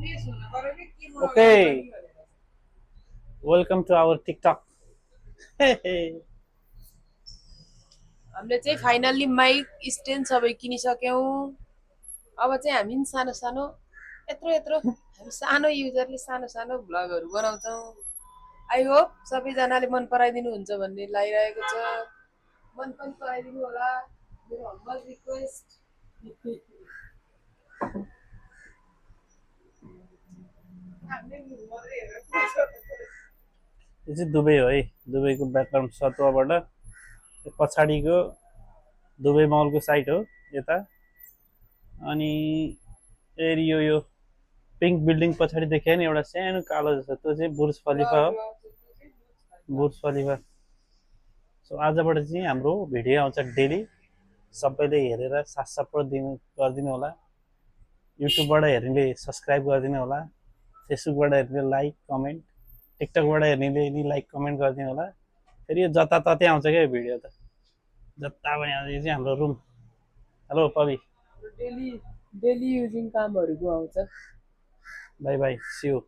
Okay, welcome to our TikTok. हामीले चाहिँ finally mic stand सबै किनिसक्यौँ। अब चाहिँ हामी नि सानो सानो यत्रो यत्रो हामी सानो युजरले सानो सानो भ्लगहरू बनाउँछौँ। आई होप सबैजनाले मन पराइदिनुहुन्छ भन्ने लागिरहेको छ। मन पनि पराइदिनु होला, मेरो हम्बल रिक्वेस्ट। यो चाहिँ दुबई हो है, दुबईको ब्याकग्राउन्ड सतुवाबाट पछाडिको दुबई मलको साइट हो यता। अनि फेरि यो पिङ्क बिल्डिङ पछाडि देखियो नि एउटा सानो कालो जस्तो, त्यो चाहिँ बुर्ज खलिफा हो, बुर्ज खलिफा। सो आजबाट चाहिँ हाम्रो भिडियो आउँछ डेली, सबैले हेरेर साथ सपोर्ट गरिदिनु होला। युट्युबबाट हेर्नेले सब्सक्राइब गरिदिनु होला, फेसबुकबाट हेर्नेले लाइक कमेन्ट, टिकटकबाट हेर्नेले नि लाइक कमेन्ट गरिदिनु होला। फेरि यो जताततै आउँछ क्या यो भिडियो त, जता पनि आउँछ। यो चाहिँ हाम्रो room. Hello Pavi, daily daily using कामहरूको आउँछ। Bye bye, see you.